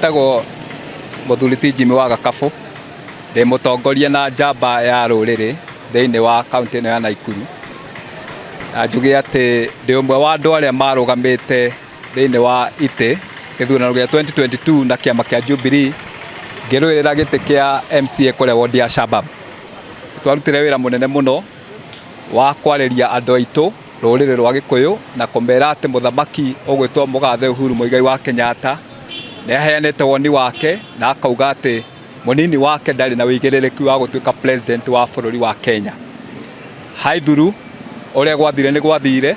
Njĩtagwo mũthuri ti Jimmy wa Gakabũ, ndĩ mũtongoria na njamba ya rũrĩrĩ thĩinĩ wa kaũntĩ ĩno ya Naikuru. Na njuge atĩ ndĩ ũmwe wa andũ arĩa marũgamĩte thĩinĩ wa itĩ gĩthurano gĩa 2022 na kĩama kĩa Jubilee ngĩrũĩrĩra gĩtĩ kĩa MCA kũrĩa wondi ya Shabab. Twarutire wĩra mũnene mũno wa kwarĩria andũ aitũ rũrĩrĩ rwa Gĩkũyũ na kũmera atĩ mũthamaki ũgwĩtwo mũgathe Uhuru Muigai wa Kenyatta nĩ aheanĩte woni wake na akauga atĩ mũnini wake ndarĩ na ũigĩrĩrĩki wa gũtuĩka president wa bũrũri wa Kenya. Haithuru ũrĩa gwathire nĩ gwathire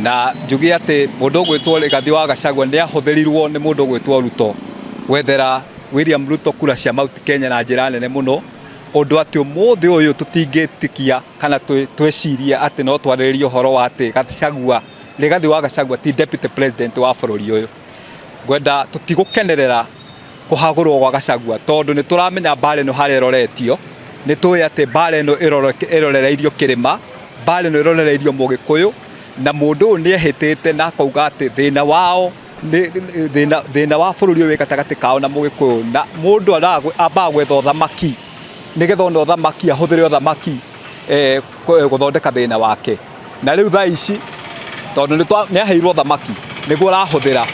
na njuge atĩ mũndũ ũgwĩtwo Rigathi wa Gachagua nĩ ahũthĩrirwo nĩ mũndũ ũgwĩtwo Ruto gwethera William Ruto kura cia Mount Kenya na njĩra nene mũno, ũndũ atĩ ũmũthĩ ũyũ tũtingĩtĩkia kana twĩcirie atĩ no twarĩrĩrie ũhoro wa atĩ Gachagua, Rigathi wa Gachagua ti deputy president wa bũrũri ũyũ. Ngwenda tũtigũkenerera kũhagũrwo gwa Gachagua tondũ nĩ tũramenya mbara ĩno harĩa ĩroretio, nĩ tũĩ atĩ mbara ĩno ĩrorereirio kĩrĩma, mbara ĩno ĩrorereirio mũgĩkũyũ, na mũndũ ũyũ nĩ ehĩtĩte na akauga atĩ thĩna wao thĩna thĩna wa bũrũri ũyũ wĩ gatagatĩ kao na mũgĩkũyũ, na mũndũ ambaga gwetha ũthamaki nĩgetha ona ũthamaki ahũthĩre ũthamaki gũthondeka thĩna wake. Na rĩu thaa ici tondũ nĩ aheirwo ũthamaki nĩguo arahũthĩra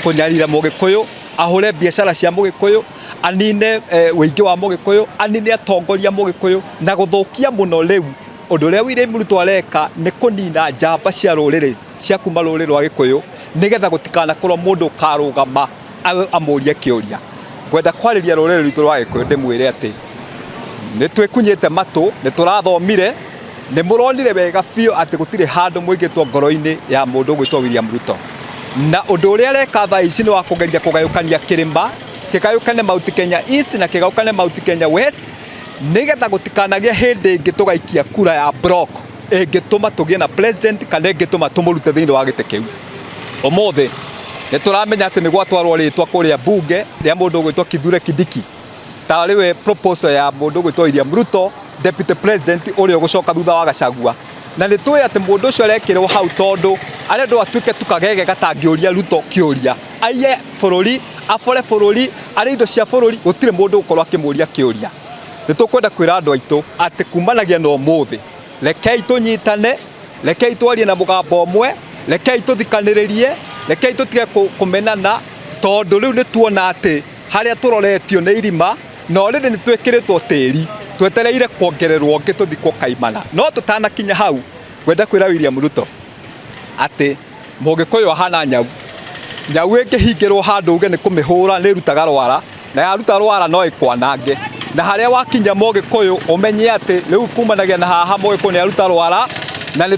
kũnyarira mũgĩkũyũ, ahũre biacara cia mũgĩkũyũ, anine ũingĩ wa mũgĩkũyũ, anine atongoria mũgĩkũyũ na gũthũkia mũno rĩu ũndũ ũrĩa William Ruto areka nĩ kũnina njamba cia rũrĩrĩ cia kuma rũrĩrĩ rwa Gĩkũyũ nĩgetha gũtikanakorwo mũndũ ũkarũgama amũrie kĩũria. Ngwenda kwarĩria rũrĩrĩ rwitũ rwa Gĩkũyũ ndĩmwĩre atĩ nĩ twĩkunyĩte matũ, nĩ tũrathomire, nĩ mũronire wega biũ atĩ gũtirĩ handũ mũigĩtwo ngoro-inĩ ya mũndũ ũgwĩtwo William Ruto. Na ũndũ ũrĩa areka thaa ici nĩ wa kũgeria kũgayũkania kĩrĩma, kĩgayũkane Mount Kenya East na kĩgayũkane Mount Kenya West, nĩgetha gũtikanagĩe hĩndĩ ĩngĩ tũgaikia kura ya block ĩngĩtũma tũgĩe na president kana ĩngĩtũma tũmũrute thĩinĩ wa gĩtĩ kĩu. Ũmũthĩ nĩ tũramenya atĩ nĩ gwatwarwo rĩtwa kũrĩa mbunge rĩa mũndũ ũgwĩtwo Kithure Kindiki tarĩ we proposal ya mũndũ ũgwĩtwo William Ruto deputy president ũrĩa ũgũcoka thutha wa Gachagua, na nĩ tũĩ atĩ mũndũ ũcio arekĩrwo hau tondũ arendwo atuĩke tu kagege gatangĩũria Ruto kĩũria, aiye bũrũri, abore bũrũri, arĩe indo cia bũrũri, gũtirĩ mũndũ ũgũkorwo akĩmũria kĩũria. Nĩ tũkwenda kwĩra andũ aitũ atĩ kumanagia na ũmũthĩ, rekei tũnyitane, rekei twarie na mũgambo ũmwe, rekei tũthikanĩrĩrie, rekei tũtige kũmenana, tondũ rĩu nĩ tuona atĩ harĩa tũroretio nĩ irima na already nĩ twĩkĩrĩtwo tĩri, twetereire kuongererwo ũngĩ tũthikwo kaimana. No tũtanakinya hau, ngwenda kwĩra William Ruto atĩ mũgĩkũyũ ahana nyau. Nyau ĩngĩhingĩrwo handũ uge nĩ kũmĩhũra nĩ ĩrutaga rwara, na yaruta rwara no ĩkwanange. Na harĩa wakinya mũgĩkũyũ ũmenye atĩ rĩu kumanagia na haha mũgĩkũyũ nĩ aruta rwara, na nĩ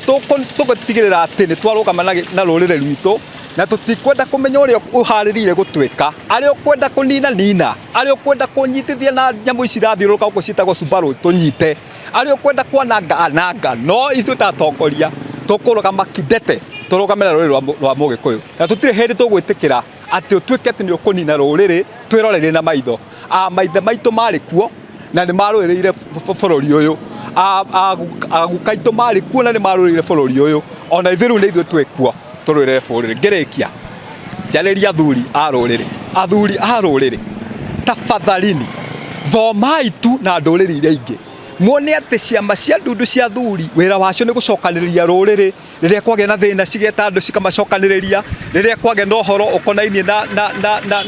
tũgũtigĩrĩra atĩ nĩ twarũgama na rũrĩrĩ rwitũ, na tũtikwenda kũmenya ũrĩa ũharĩrĩire gũtwĩka. Arĩa ũkwenda kũnina nina, arĩa ũkwenda kũnyitithia na nyamũ ici irathiũrũrũka gũkũ ciĩtagwo Subaru tũnyite, arĩa ũkwenda kwananga ananga, no ithuĩ ta atongoria tũkũrũgama kidete tũrũgame na rũrĩrĩ rwa mũgĩkũyũ, na tũtirĩ hĩndĩ tũgwĩtĩkĩra atĩ ũtuĩke atĩ nĩ ũkũnina rũrĩrĩ twĩroreire na maitho. A maithe maitũ marĩ kuo na nĩ marũĩrĩire bũrũri ũyũ, aguka aitũ marĩ kuo na nĩ marũĩrĩire bũrũri ũyũ, ona ithuĩ rĩu nĩ ithuĩ twĩ kuo tũrũĩrĩre bũrũri. Ngĩrĩkia njarĩrie athuri a rũrĩrĩ, athuri a rũrĩrĩ tafadhalini thomai tu na ndũrĩrĩ iria ingĩ muone atĩ ciama cia ndundu cia athuri wĩra wacio nĩ gũcokanĩrĩria rũrĩrĩ. Rĩrĩa kwagĩa na thĩna cigeta andũ cikamacokanĩrĩria, rĩrĩa kwagĩa na ũhoro ũkonainie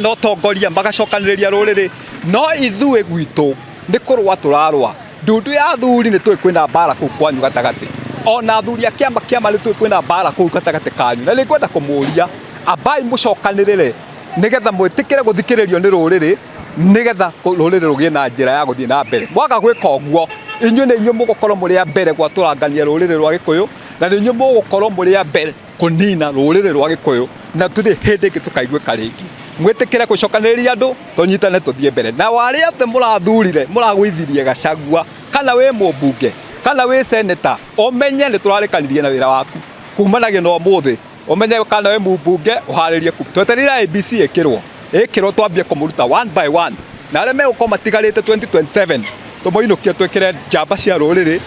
na ũtongoria magacokanĩrĩria rũrĩrĩ. No ithuĩ gwitũ nĩ kũrũa tũrarũa. Ndundu ya athuri nĩ tũĩ kwĩna mbara kũu kwanyu gatagatĩ, ona athuri a kĩama kĩama nĩ tũĩ kwĩna mbara kũu gatagatĩ kanyu. Na nĩ ngwenda kũmũria ambai mũcokanĩrĩre nĩgetha mwĩtĩkĩre gũthikĩrĩrio nĩ rũrĩrĩ, nĩgetha rũrĩrĩ rũgĩe na njĩra ya gũthiĩ na mbere. Mwaga gwĩka ũguo, inyuĩ nĩ inyuĩ mũgũkorwo mũrĩ a mbere gwatũrangania rũrĩrĩ rwa Gĩkũyũ, na nĩ inyuĩ mũgũkorwo mũrĩ a mbere kũnina rũrĩrĩ rwa Gĩkũyũ, na tũtirĩ hĩndĩ ĩngĩ tũkaiguĩka rĩngĩ. Mwĩtĩkĩre gũcokanĩrĩria andũ, tũnyitane tũthiĩ mbere. Na arĩa othe mũrathurire, mũragũithirie Gachagua, kana wĩ mũmbunge, kana wĩ seneta, ũmenye nĩ tũrarĩkanirie na wĩra waku kumanagia na ũmũthĩ. Ũmenye kana wĩ mũmbunge, ũharĩrie twetereire IEBC ĩkĩrwo, ĩkĩrwo twambie kũmũruta one by one, na arĩa megũkorwo matigarĩte 2027 tũmoinũkie twĩkĩre njamba cia rũrĩrĩ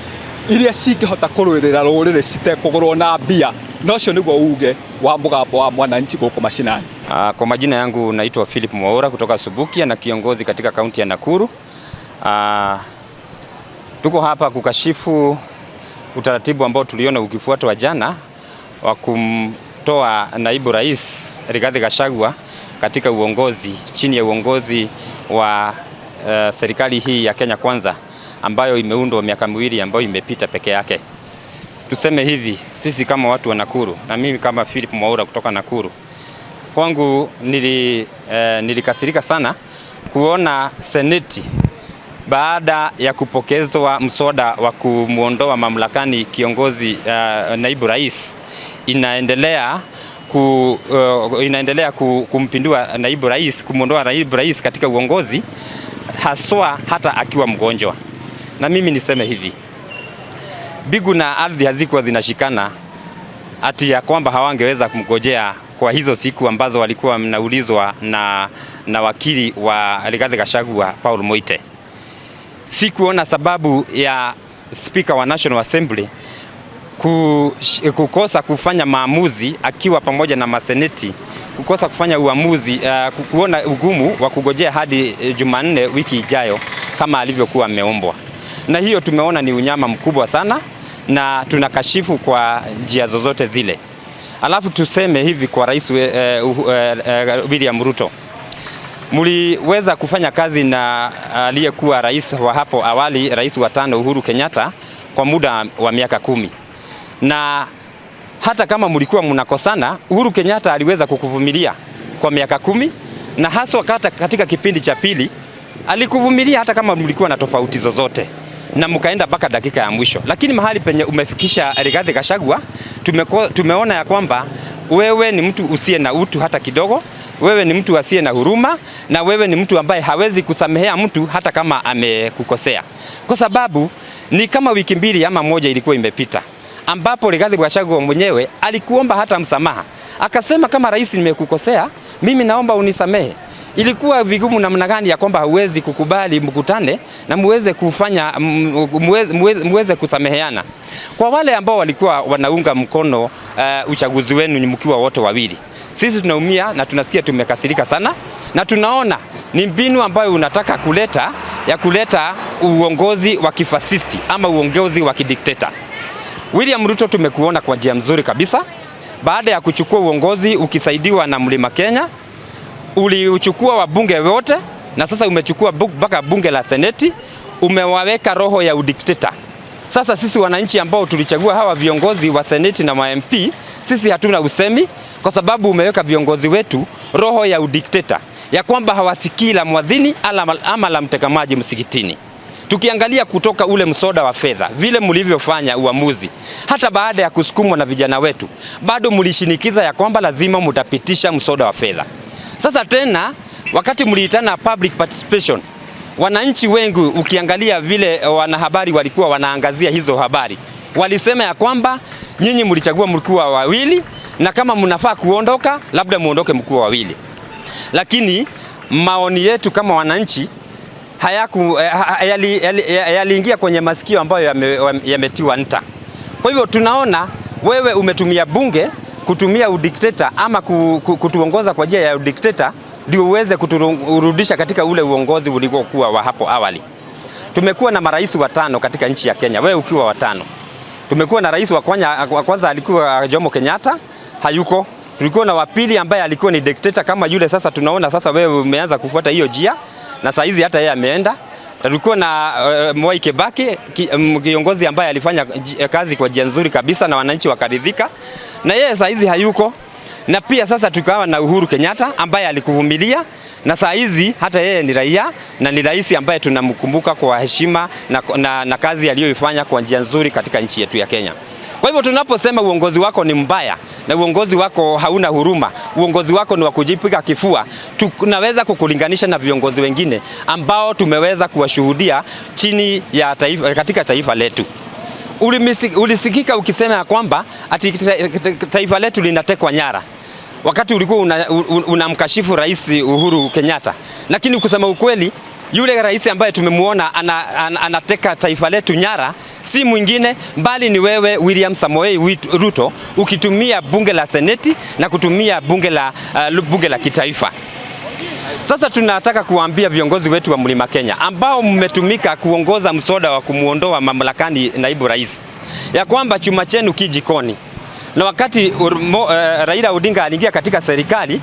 Iria cingĩhota kũrũĩrĩra rũrĩrĩ citekũgũrwo na mbia, na ũcio nĩguo uge wa Mũgambo wa Mwananchi gũkũ mashinani. Kwa majina yangu naitwa Philip Mwaura kutoka Subukia na kiongozi katika kaunti ya Nakuru. Tuko hapa kukashifu utaratibu ambao tuliona ukifuatwa jana wa kumtoa naibu rais Rigathi Gachagua katika uongozi, chini ya uongozi wa serikali hii ya Kenya Kwanza ambayo imeundwa miaka 2 ambayo imepita peke yake. Tuseme hivi, sisi kama watu wa Nakuru na mimi kama Philip Mwaura kutoka Nakuru, kwangu nilikasirika sana kuona seneti baada ya kupokezwa mswada wa kumuondoa mamlakani kiongozi naibu rais inaendelea kumpindua naibu rais, kumuondoa naibu rais katika uongozi, haswa hata akiwa mgonjwa. Na mimi niseme hivi, mbingu na ardhi hazikuwa zinashikana ati ya kwamba hawangeweza kumgojea kwa hizo siku ambazo walikuwa mnaulizwa na wakili wa Rigathi Gachagua, Paul Muite. Sikuona sababu ya Speaker wa National Assembly kukosa kufanya maamuzi akiwa pamoja na maseneti, kukosa kufanya uamuzi, kuona ugumu wa kugojea hadi Jumanne wiki ijayo kama alivyokuwa ameombwa. Na hiyo tumeona ni unyama mkubwa sana na tunakashifu kwa njia zozote zile. Alafu tuseme hivi kwa Rais William Ruto, mliweza kufanya kazi na aliyekuwa rais wa hapo awali, rais wa tano Uhuru Kenyatta kwa muda wa miaka 10, na hata kama mlikuwa mnakosana, Uhuru Kenyatta aliweza kukuvumilia kwa miaka 10, na haswa katika kipindi cha pili alikuvumilia hata kama mlikuwa na tofauti zozote na mkaenda mpaka dakika ya mwisho. Lakini mahali penye umefikisha Rigathi Gachagua, tumeona ya kwamba wewe ni mtu usiye na utu hata kidogo, wewe ni mtu asiye na huruma, na wewe ni mtu ambaye hawezi kusamehea mtu hata kama amekukosea, kwa sababu ni kama wiki 2 ama 1 ilikuwa imepita ambapo Rigathi Gachagua mwenyewe alikuomba hata msamaha, akasema kama rais, nimekukosea mimi, naomba unisamehe. Ilikuwa vigumu namna gani ya kwamba huwezi kukubali mkutane na muweze kufanya muweze kusameheana? Kwa wale ambao walikuwa wanaunga mkono uchaguzi wenu mkiwa wote wawili, sisi tunaumia na tunasikia tumekasirika sana, na tunaona ni mbinu ambayo unataka kuleta ya kuleta uongozi wa kifasisti ama uongozi wa kidikteta. William Ruto, tumekuona kwa njia mzuri kabisa baada ya kuchukua uongozi ukisaidiwa na Mlima Kenya, uliuchukua wabunge wote na sasa umechukua mpaka bunge la seneti, umewaweka roho ya udikteta. Sasa sisi wananchi ambao tulichagua hawa viongozi wa seneti na ma MP, sisi hatuna usemi kwa sababu umeweka viongozi wetu roho ya udikteta, ya kwamba hawasikii la mwadhini ama la mteka maji msikitini. Tukiangalia kutoka ule mswada wa fedha, vile mlivyofanya uamuzi, hata baada ya kusukumwa na vijana wetu, bado mlishinikiza ya kwamba lazima mutapitisha mswada wa fedha. Sasa tena wakati mliitana public participation, wananchi wengi, ukiangalia vile wanahabari walikuwa wanaangazia hizo habari, walisema ya kwamba nyinyi mlichagua mlikuwa wawili, na kama mnafaa kuondoka labda muondoke mkiwa wawili. Lakini maoni yetu kama wananchi hayaku yaliingia kwenye masikio ambayo yametiwa nta. Kwa hivyo tunaona wewe umetumia bunge kutumia udikteta ama kutuongoza kwa njia ya udikteta ndio uweze kuturudisha katika ule uongozi uliokuwa wa hapo awali. Tumekuwa na marais 5 katika nchi ya Kenya, wewe ukiwa 5. Tumekuwa na rais wa kwanza alikuwa Jomo Kenyatta, hayuko. Tulikuwa na wa pili ambaye alikuwa ni dikteta kama yule sasa tunaona sasa wewe umeanza kufuata hiyo njia na saa hizi hata yeye ameenda. Tulikuwa na Mwai Kibaki, kiongozi ambaye alifanya kazi kwa njia nzuri kabisa na wananchi wakaridhika, na yeye saa hizi hayuko. Na pia sasa tukawa na Uhuru Kenyatta ambaye alikuvumilia na saa hizi hata yeye ni raia na ni rais ambaye tunamkumbuka kwa heshima na kazi aliyoifanya kwa njia nzuri katika nchi yetu ya Kenya. Kwa hivyo tunaposema uongozi wako ni mbaya na uongozi wako hauna huruma, uongozi wako ni wa kujipiga kifua, tunaweza kukulinganisha na viongozi wengine ambao tumeweza kuwashuhudia chini ya taifa, katika taifa letu. Ulisikika ukisema ya kwamba ati taifa letu linatekwa nyara wakati ulikuwa unamkashifu Rais Uhuru Kenyatta, lakini kusema ukweli Yule rais ambaye tumemuona anateka taifa letu nyara si mwingine bali ni wewe William Samoei Ruto, ukitumia bunge la seneti na kutumia bunge la kitaifa. Sasa tunataka kuwaambia viongozi wetu wa Mlima Kenya ambao mmetumika kuongoza mswada wa kumuondoa mamlakani naibu rais, ya kwamba chuma chenu kijikoni. Na wakati Raila Odinga aliingia katika serikali,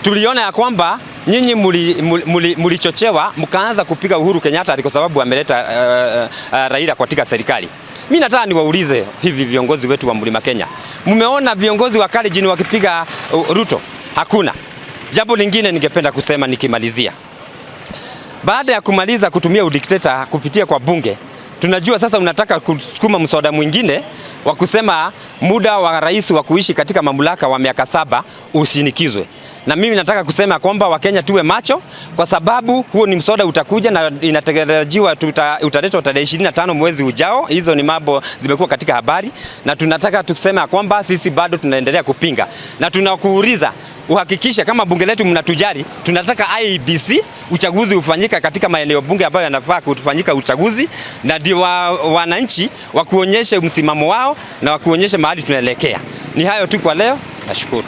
tuliona ya kwamba nyinyi mulichochewa mkaanza kupiga Uhuru Kenyatta kwa sababu ameleta Raila katika serikali. Mimi nataka niwaulize hivi viongozi wetu wa Mlima Kenya, mmeona viongozi wa Kalenjin wakipiga Ruto? Hakuna. Jambo lingine ningependa kusema nikimalizia, baada ya kumaliza kutumia udikteta kupitia kwa bunge, tunajua sasa unataka kusukuma mswada mwingine wa kusema muda wa rais wa kuishi katika mamlaka wa miaka 7 ushinikizwe. Na mimi nataka kusema kwamba Wakenya tuwe macho, kwa sababu huo ni mswada utakuja na inatarajiwa utaletwa tarehe 25 mwezi ujao. Hizo ni mambo zimekuwa katika habari, na tunataka tuseme kwamba sisi bado tunaendelea kupinga na tunakuuliza uhakikishe kama bunge letu mnatujali. Tunataka IEBC uchaguzi ufanyika katika maeneo bunge ambayo yanafaa kufanyika uchaguzi, na ndio wananchi wakuonyeshe msimamo wao na wakuonyeshe mahali tunaelekea. Ni hayo tu kwa leo, nashukuru.